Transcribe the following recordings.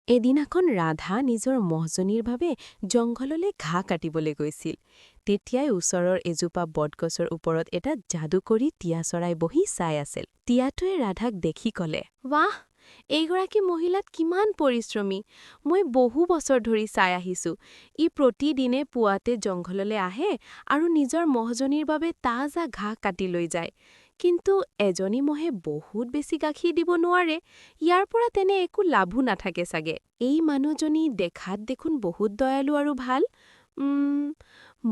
এদিনাখন ৰাধা নিজৰ ম'হজনীৰ বাবে জংঘললৈ ঘাঁহ কাটিবলৈ গৈছিল। তেতিয়াই ওচৰৰ এজোপা বটগছৰ ওপৰত এটা যাদুকৰী টিয়া চৰাই বহি চাই আছিল। টিয়াটোৱে ৰাধাক দেখি ক'লে, "ৱাহ, এইগৰাকী মহিলাত কিমান পৰিশ্ৰমী! মই বহু বছৰ ধৰি চাই আহিছোঁ, ই প্ৰতিদিনে পুৱাতে জংঘললৈ আহে আৰু নিজৰ ম'হজনীৰ বাবে তাজা ঘাঁহ কাটি লৈ যায়। কিন্তু এজনী ম'হে বহুত বেছি গাখীৰ দিব নোৱাৰে, ইয়াৰ পৰা তেনে একো লাভো নাথাকে চাগে। এই মানুহজনী দেখাত দেখোন বহুত দয়ালু আৰু ভাল।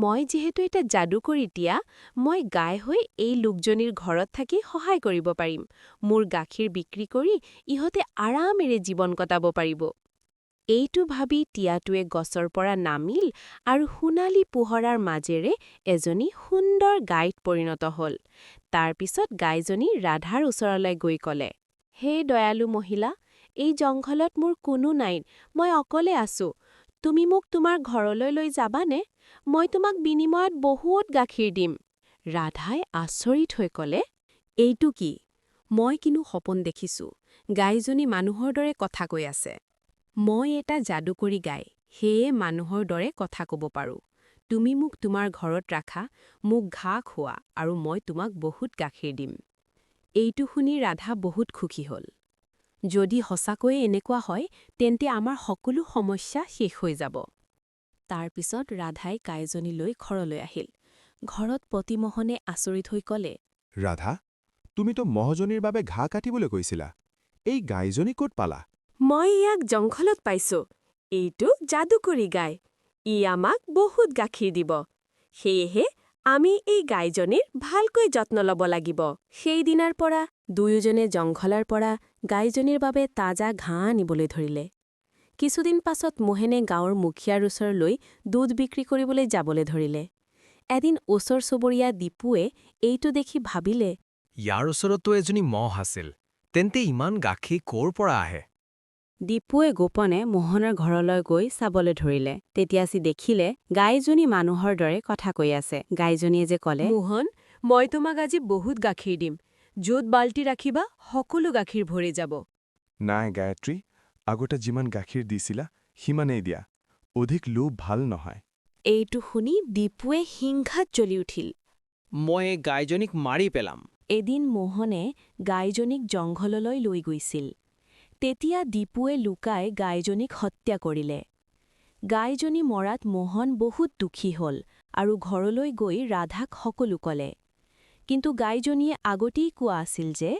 মই যিহেতু এটা যাদুকৰী টিয়া, মই গাই হৈ এই লোকজনীৰ ঘৰত থাকি সহায় কৰিব পাৰিম। মোৰ গাখীৰ বিক্ৰী কৰি ইহঁতে আৰামেৰে জীৱন কটাব পাৰিব।" এইটো ভাবি টিয়াটোৱে গছৰ পৰা নামিল আৰু সোণালী পোহৰৰ মাজেৰে এজনী সুন্দৰ গাইত পৰিণত হ'ল। তাৰ পিছত গাইজনী ৰাধাৰ ওচৰলৈ গৈ ক'লে, "হে দয়ালু মহিলা, এই জংঘলত মোৰ কোনো নাই, মই অকলে আছোঁ। তুমি মোক তোমাৰ ঘৰলৈ লৈ যাবানে? মই তোমাক বিনিময়ত বহুত গাখীৰ দিম।" ৰাধাই আচৰিত হৈ ক'লে, "এইটো কি? মই কিনো সপোন দেখিছোঁ? গাইজনী মানুহৰ দৰে কথা কৈ আছে। মই এটা যাদুকৰী গাই, সেয়ে মানুহৰ দৰে কথা ক'ব পাৰোঁ। তুমি মোক তোমাৰ ঘৰত ৰাখা, মোক ঘাঁহ খোৱা আৰু মই তোমাক বহুত গাখীৰ দিম।" এইটো শুনি ৰাধা বহুত সুখী হ'ল। যদি সঁচাকৈয়ে এনেকুৱা হয়, তেন্তে আমাৰ সকলো সমস্যা শেষ হৈ যাব। তাৰ পিছত ৰাধাই গাইজনী লৈ ঘৰলৈ আহিল। ঘৰত পতিমোহনে আচৰিত হৈ ক'লে, ৰাধা, তুমিতো ম'হজনীৰ বাবে ঘাঁহ কাটিবলৈ কৈছিলা। এই গাইজনী ক'ত পালা? "মই ইয়াক জংঘলত পাইছোঁ। এইটো যাদুকৰী গাই। ই আমাক বহুত গাখীৰ দিব। সেয়েহে আমি এই গাইজনীৰ ভালকৈ যত্ন ল'ব লাগিব।" সেইদিনাৰ পৰা দুয়োজনে জংঘলৰ পৰা গাইজনীৰ বাবে তাজা ঘাঁহ আনিবলৈ ধৰিলে। কিছুদিন পাছত মোহেনে গাঁৱৰ মুখীয়াৰ ওচৰলৈ দুধ বিক্ৰী কৰিবলৈ যাবলৈ ধৰিলে। এদিন ওচৰ চুবুৰীয়া দীপুৱে এইটো দেখি ভাবিলে, ইয়াৰ ওচৰতো এজনী মহ আছিল, তেন্তে ইমান গাখীৰ ক'ৰ পৰা আহে? দীপুৱে গোপনে মোহনৰ ঘৰলৈ গৈ চাবলৈ ধৰিলে। তেতিয়া সি দেখিলে গাইজনী মানুহৰ দৰে কথা কৈ আছে। গাইজনীয়ে যে ক'লে, মোহন, মই তোমাক আজি বহুত গাখীৰ দিম। য'ত বাল্টি ৰাখিবা, সকলো গাখীৰ ভৰি যাব। নাই গায়ত্ৰী, আগতে যিমান গাখীৰ দিছিলা সিমানেই দিয়া। অধিক লোভ ভাল নহয়। এইটো শুনি দীপুৱে হিংসাত জ্বলি উঠিল। মই এই গাইজনীক মাৰি পেলাম। এদিন মোহনে গাইজনীক জংঘললৈ লৈ গৈছিল। তেতিয়া দীপুৱে লুকাই গাইজনীক হত্যা কৰিলে। গাইজনী মৰাত মোহন বহুত দুখী হ'ল আৰু ঘৰলৈ গৈ ৰাধাক সকলো ক'লে। কিন্তু গাইজনীয়ে আগতেই কোৱা আছিল যে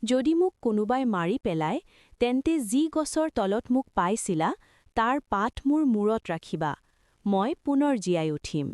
যদি মোক কোনোবাই মাৰি পেলায়, তেন্তে যি গছৰ তলত মোক পাইছিলা, তাৰ পাত মোৰ মূৰত ৰাখিবা, মই পুনৰ জীয়াই উঠিম।